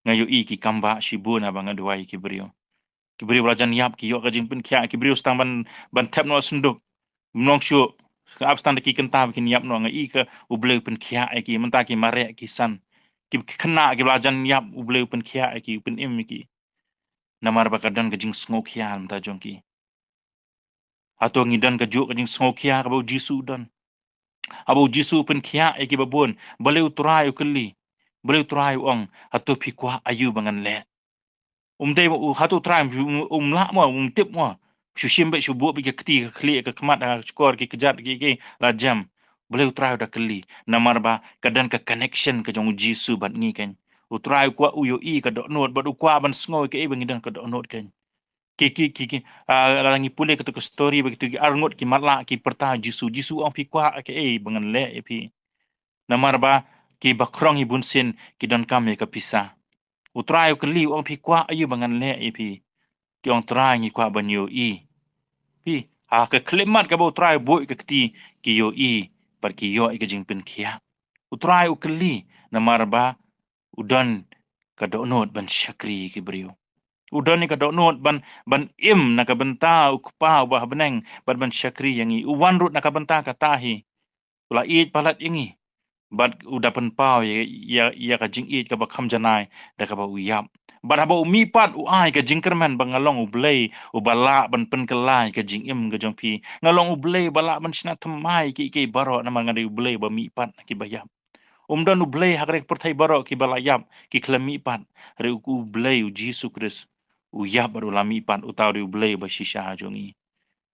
Nga ïohi ki kam ba shibun haba nga duwai ïa ki briew. Ki briew ba la jan ïap ki ïoh ka jingpynkhiah, ki briew sdang ban, ban thep noh synduk. Ym long shuh, ka ap sdang da ki kynta ba kin ïap noh, nga ïohi ka U Blei u pynkhiah ïa ki, mynta ki mareh ki san. Ki khynnah ki ba la jan ïap U Blei u pynkhiah ïa ki, u pynim ïa ki. Namar ba ka don ka jingsngewkhia mynta jong ki. Hato ngi don kajuh ka jingsngewkhia kaba U Jisu u don? Haba U Jisu u pynkhiah ïa kiba bun, balei U Trai u kylli? Balei U Trai u ong, hato phi kwah aïu ba ngan leh? Um dei u, hato U Trai um, um, um lah mo, um tip mo. Shu shim beit, shu buh beit ka kti ka khlieh ka khmat ha ka shkor ki kjat ki, ki la jem. Balei U Trai u da kylli? Namar ba ka don ka connection ka jong U Jisu bad ngi keiñ. U Trai u kwah u ïohi ka dohnud bad u kwah ban sngew kaei ba ngi don ka dohnud keiñ. Ki, ki, ki, ki, ah, lada ngi pule kato ka story ba kito ki arngut ki matlah ki pyrta Jisu. Jisu ong phi kwah kaei ba ngan leh ïa phi. Namar ba ki bakhrong hi bunsien ki donkam ïa ka pisa. U Trai u kylli u ong phi kwah aïu ba ngan leh ïa phi. Ki ong Trai ngi kwah ban ïohi. Phi, ha ka khyllipmat kaba U Trai u buh ïa ka kti ki ïohi bad ki ïoh ïa ka jingpynkhiah. U Trai u kylli namar ba u don ka dohnud ban shakri ïa ki briew. U don ïa ka dohnud ban, ban im na ka bynta U Kpa uba ha bneng, bad ban shakri ïa ngi. U wan ruh na ka bynta kata hi. U la ïeit palat ïa ngi. Bad u da pynpaw ïa, ïa, ïa ka jingïeit kaba kham janai da kaba u ïap. Bad haba u mihpat u ai ka jingkyrmen ba nga long U Blei uba lah ban pynkylla ïa ka jingim ka jong phi. Nga long U Blei uba lah ban shna thymmai ïa kiei kiei baroh namar nga dei U Blei uba mihpat na kiba ïap. Um don U Blei ha ka pyrthei baroh kiba la ïap, ki khlem mihpat. Hynrei U Blei U Jisu Khrist u ïap bad u la mihpat, uta u dei U Blei uba shisha jong ngi.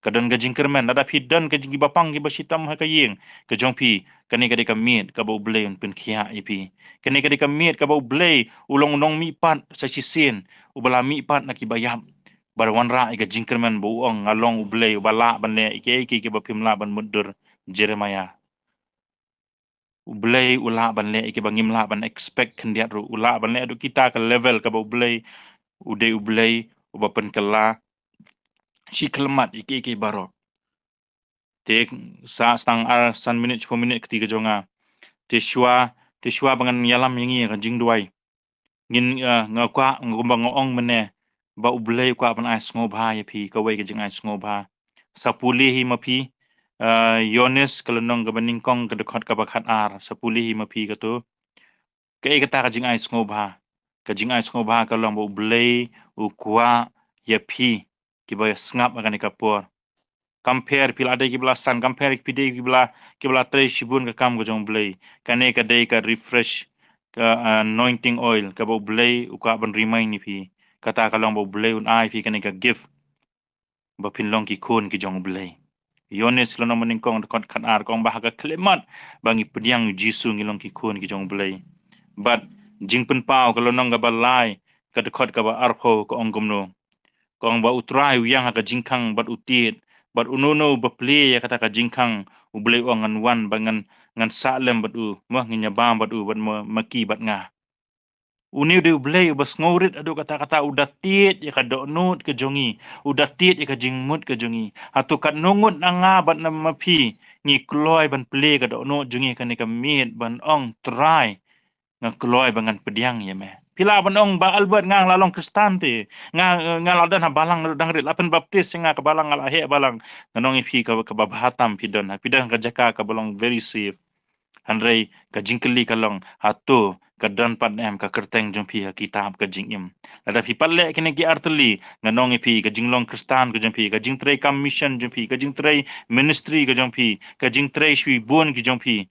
Ka don ka jingkyrmen, lada phi don ka jing kiba pang kiba shitom ha ka ïing ka jong phi, kane ka dei ka miet kaba U Blei un pynkhiah ïa phi. Kane ka dei ka miet kaba U Blei u long u nongmihpat sa shisien, uba la mihpat na kiba ïap. Bad wanrah ïa ka jingkyrmen ba u ong nga long U Blei uba lah ban leh ïa kiei kiei kiba phim lah ban mutdur. Jeremiah. U Blei u lah ban leh ïa kiba ngim lah ban expect khyndiat ruh. U lah ban leh haduh kita ka level kaba U Blei u dei U Blei uba pynkylla shi khyllipmat ïa kiei kiei baroh. Te sa tang ar san minit, shiphew minit kti ka jong nga. Te shuwa, te shuwa ba ngan ïalam ïa ngi ka jingduwai. Ngin, eh, nga kwah, nga kumba nga ong mynne ba U Blei u kwah ban ai sngewbha ïa phi, kawei ka jingai sngewbha. Sa pule hi ma phi, eh, Ïoannis ka lynnong kaba nyngkong ka dkhot kaba khatar, sa pule hi ma phi kato. Kaei kata ka jingai sngewbha? Ka jingai sngewbha ka long ba U Blei u kwah ïa phi kiba sngap ha kane ka por. Kam pher phi la dei kiba la san, kam pher phi dei kiba la, kiba la trei shibun ka kam ka jong U Blei. Kane ka dei ka refresh, ka, uh, anointing oil kaba U Blei u kwah ban remind ïa phi. Kata ka long ba U Blei un ai phi kane ka gift ba phin long ki khun ki jong U Blei. Ïoannis lynnong ba nyngkong dkhot khatar ka ong ba ha ka khyllipmat ba ngi pdiang ïa U Jisu ngi long ki khun ki jong U Blei. Bad Jingpynpaw ka lynnong kaba lai ka dkhot kaba arphew ka ong kumno? Ka ong ba U Trai u ïeng ha ka jingkhang bad u tied, bad uno uno uba plie ïa kata ka jingkhang U Blei u ong ngan wan bad ngan, ngan sah lem bad u, mo ngin ïa bam bad u bad ma, ma ki bad nga. Une u dei U Blei uba sngewrit haduh katta katta, u da tied ïa ka dohnud ka jong ngi, u da tied ïa ka jingmut ka jong ngi. Hato katno ngut na nga bad na ma phi ngi kloi ban plie ka dohnud jong ngi kane ka miet ban ong Trai, nga kloi ba ngan pdiang ïa me. Phi lah ban ong Bah Albert nga la long Khristan te. Nga, nga la don ha balang naduh dang rit, la pynbaptis ïa nga ka balang, nga la heh balang. Ngan ong ïa phi ka, kaba bha tam phi don. Phi don ka jaka kaba long very safe. Hynrei ka jingkylli ka long, hato ka don pat em ka kyrteng jong phi ha kitab ka jingim? Lada phi pat leh kine ki artylli, ngan ong ïa phi ka jinglong Khristan ka jong phi, ka jingtrei kam mission jong phi, ka jingtrei ministry ka jong phi, ka jingtrei shibun ki jong phi.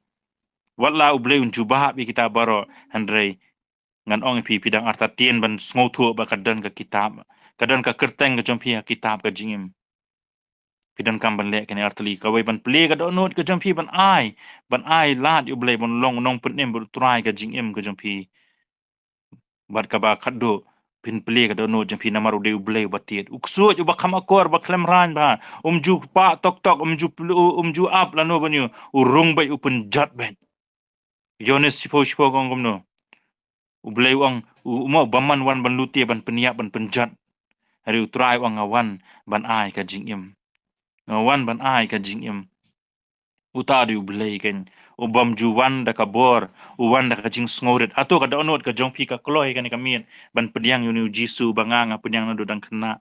Wat la U Blei un jubab ïa kita baroh, hynrei ngan ong ïa phi, phi dang artatien ban sngewthuh ba ka don ka kitab, ka don ka kyrteng ka jong phi ha kitab ka jingim. Phi donkam ban leh kine artylli, kawei ban plie ka dohnud ka jong phi ban ai, ban ai lad ïa U Blei ban long u nongpynim bad U Trai ka jingim ka jong phi. Bad kaba khatduh, phin plie ka dohnud jong phi namar u dei U Blei uba tied. U ksuid uba kham akor, uba khlem raiñ bha. Um ju pah tok tok, um ju plu, um ju ap lano ban ïoh, u rung beit, u pynjot beit. Ïoannis shiphew shiphew ka ong kumno? U Blei u ong, u, u ma u bymman wan ban lute, ban pynïap, ban pynjot. Hynrei U Trai u ong nga wan ban ai ka jingim. Nga wan ban ai ka jingim. Uta u dei U Blei keiñ. U bym ju wan da ka bor, u wan da ka jingsngewrit. Hato ka dohnud ka jong phi ka kloi kane ka miet ban pdiang ïa une U Jisu ba nga, nga pdiang naduh dang khynnah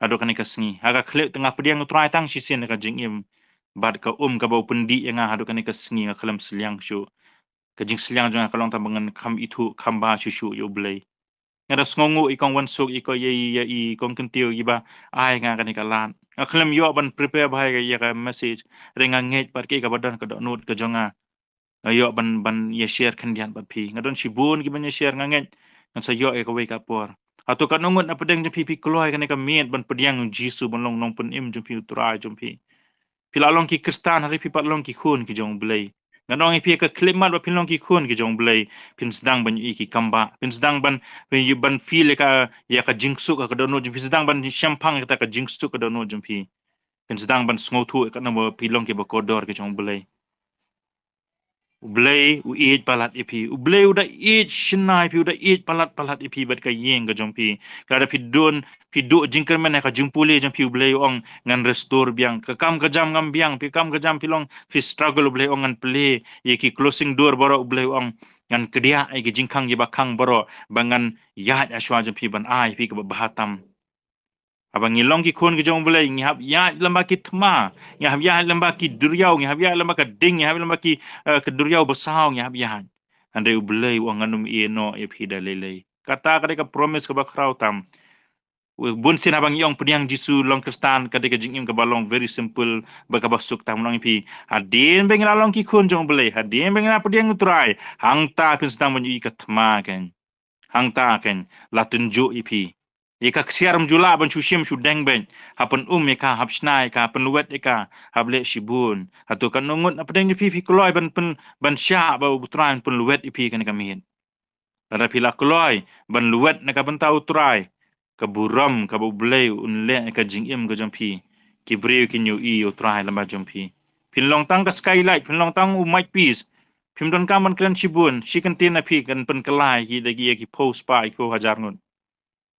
haduh kane ka sngi? Ha ka khlieh te nga pdiang U Trai tang shisien ha ka jingim. Bad ka um kaba u pyndih ïa nga haduh kane ka sngi nga khlem sliang shuh. Ka jingsliang jong nga ka long tang ba ngan kham ithuh kham bha shuh shuh ïa U Blei. Nga da sngewnguh i kong Wansuk, i kong, ïa i, ïa i kong Kyntiew, iba ai nga kane ka lad. Nga khlem ïoh ban prepare bha ïa ka message. Hynrei nga ngeit pat kaei kaba don ka dohnud ka jong nga, nga ïoh ban, ban ïa share khyndiat bad phi. Nga don shibun kiban ïa share, nga ngeit ngan sa ïoh ïa kawei ka por. Hato katno ngut na pdeng jong phi phi kloi kane ka miet ban pdiang U Jisu ban long u nongpynim jong phi, U Trai jong phi? Phi la long ki Khristan, hynrei phi pat long ki khun ki jong U Blei. Ngan ong ïa phi, ha ka khyllipmat ba phin long ki khun ki jong U Blei, phin sdang ban ïohi ki kambah, phin sdang ban, ban ïoh, ban feel ïa ka, ïa ka jingsuk ha ka dohnud jong phi, phin sdang ban shemphang ïa kata ka jingsuk ha ka dohnud jong phi. Phin sdang ban sngewthuh ïa katno ba phi long kiba kordor ki jong U Blei. U Blei u ïeit palat ïa phi. U Blei u da ïeit shynna ïa phi, u da ïeit palat palat ïa phi bad ka ïing ka jong phi. Ka da phi don, phi duh jingkyrmen ha ka jingpule jong phi, U Blei u ong ngan restore biang. Ka kam ka jam ngam biang, phi kam ka jam phi long, phi struggle, U Blei u ong ngan plie ïa ki closing door baroh, U Blei u ong ngan kdiah ïa ki jingkhang kiba khang baroh, ba ngan ïaid ha shuwa jong phi ban ai ïa phi kaba bha tam. Haba ngi long ki khun ki jong U Blei, ngi hap ïaid lem bad ki thma, ngi hap ïaid lem bad ki duriaw, ngi hap ïaid lem bad ka ding, ngi hap ïaid lem bad ki, eh, ka duriaw basaw, ngi hap ïaid. Hynrei U Blei u ong ngan ym ïehnoh ïa phi da lei lei. Kata ka dei ka promise kaba khraw tam. Bun sien haba ngi ong pdiang Jisu long Khristan, ka dei ka jingim kaba long very simple, bad kaba suk tam, ngi ong ïa phi. Hadien ba ngi la long ki khun jong U Blei, hadien ba ngi la pdiang U Trai, hangta phin sdang ban ïohi ka thma kein. Hangta kein la tynjuh ïa phi. Ïa ka ksiar ym ju lah ban shu shim shu deng beit. Hap pyn-um ïa ka, hap shna ïa ka, pynlwet ïa ka, hap leh shibun. Hato katno ngut na pdeng jong phi phi kloi ban pyn, ban shah ba U Trai un pynlwet ïa phi kane ka miet. Lada phi la kloi ban lwet na ka bynta U Trai, ka burom kaba U Blei un leh ïa ka jingim ka jong phi, ki briew kin ïohi ïa U Trai lem bad jong phi. Phin long tang ka skylight, phin long tang u mike piece. Phim donkam ban kren shibun, shi kyntien na phi kan pynkylla ïa ki da ki, ïa ki phew spah, ïa ki phew hajar ngut.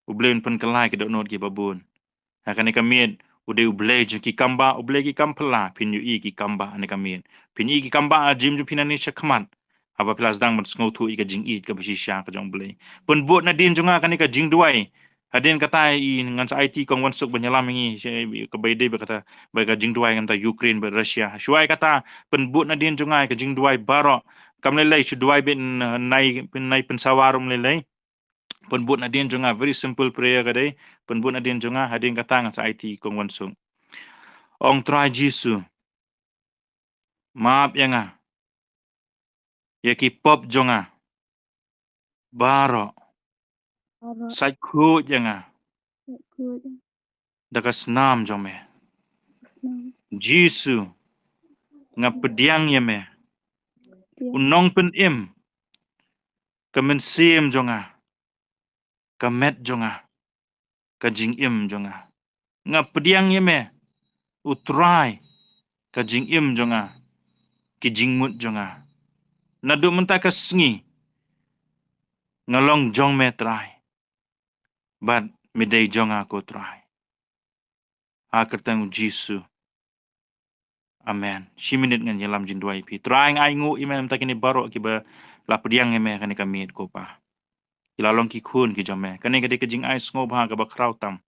U Blei un pynkylla ïa ki dohnud kiba bun. Ha kane ka miet, u dei U Blei jong ki kam bah, U Blei ki kam phylla, phin ïohi ki kam bah ha kane ka miet. Phin ïohi ki kam bah ha jingim jong phi nangne shakhmat. Haba phi la sdang ban sngewthuh ïa ka jingïeit kaba shisha ka jong U Blei. Pynbud nadien jong nga kane ka jingduwai. Hadien kata i ngan sa aiti kong Wansuk ban ïalam ïa ngi, sha, kaba ïadei bad kata, bad ka jingduwai kata Ukraine bad Russia. Shuwa kata, pynbud nadien jong nga ka jingduwai baroh. Kam lei lei shu duwai beit, nai, nai pynsawa ruh ym lei lei. Pynbud nadien jong nga, very simple prayer ka dei. Pynbud nadien jong nga, hadien kata ngan sa aiti kong Wansuk. Ong Trai Jisu, map ïa nga ïa ki pop jong nga baroh. Baroh. Sait khuid ïa nga. Sait khuid. Da ka snam jong me. Snam. Jisu, nga pdiang ïa me. Pdiang. U nongpynim ka mynsiem jong nga, ka met jong nga, ka jingim jong nga. Nga pdiang ïa me, U Trai, ka jingim jong nga, ki jingmut jong nga. Naduh mynta ka sngi, nga long jong me Trai. Bad me dei jong nga ko Trai. Ha ka kyrteng U Jisu. Amen. Shi minit ngan ïalam jingduwai ïa phi. Trai nga ainguh ïa me namar kine baroh kiba la pdiang ïa me kane ka miet ko Pa. Ki la long ki khun ki jong me. Kane ka dei ka jingai sngewbha kaba khraw tam.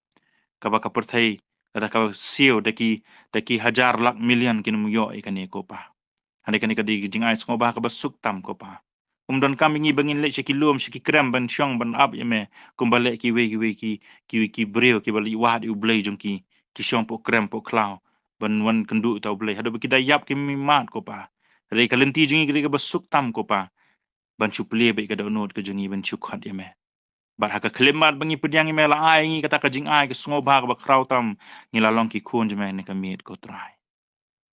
Kaba ka pyrthei, lada ka siew da ki, da ki hajar lak million kin ym ïoh ïa kane ko Pa. Hynrei kane ka dei ka jingai sngewbha kaba suk tam ko Pa. Ym donkam ïa ngi ba ngin leit sha ki lum sha ki krem ban shong ban ap ïa me. Kumba leh kiwei kiwei ki, ki, ki briew kiba leit wad ïa U Blei jong ki, ki shong poh krem poh khlaw ban wan kynduh ïa uta U Blei. Haduh ba ki da ïap ki mih mad ko Pa. Hynrei ka lynti jong ngi ka dei kaba suk tam ko Pa. Ban shu plie beit ka dohnud ka jong ngi ban shu khot ïa me. Bad ha ka khyllipmat ba ngi pdiang ïa me la ai ïa ngi kata ka jingai ka sngewbha kaba khraw tam, ngi la long ki khun jong me ha kane ka miet ko Trai.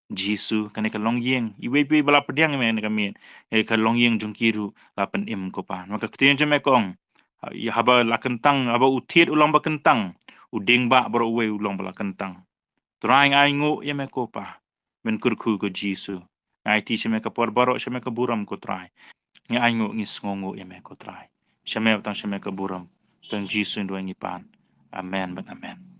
Jisu, kane ka longïing, iwei pa iwei ba la pdiang ïa me ha kane ka miet, eh, ka longïing jong ki ruh la pynim ko Pa. Namar ka ktien jong me ka ong, ha, haba la kyntang, haba u thied u long ba kyntang, u dieng bah baroh uwei u long ba la kyntang. Trai nga ainguh ïa me ko Pa. Men kyrkhu ko Jisu. Nga aiti sha me ka por baroh, sha me ka burom ko Trai. Nga ainguh, ngi sngewnguh ïa me ko Trai. Sha me tang, sha me ka burom. Tang Jisu ngi duwai ngi pan. Amen bad amen.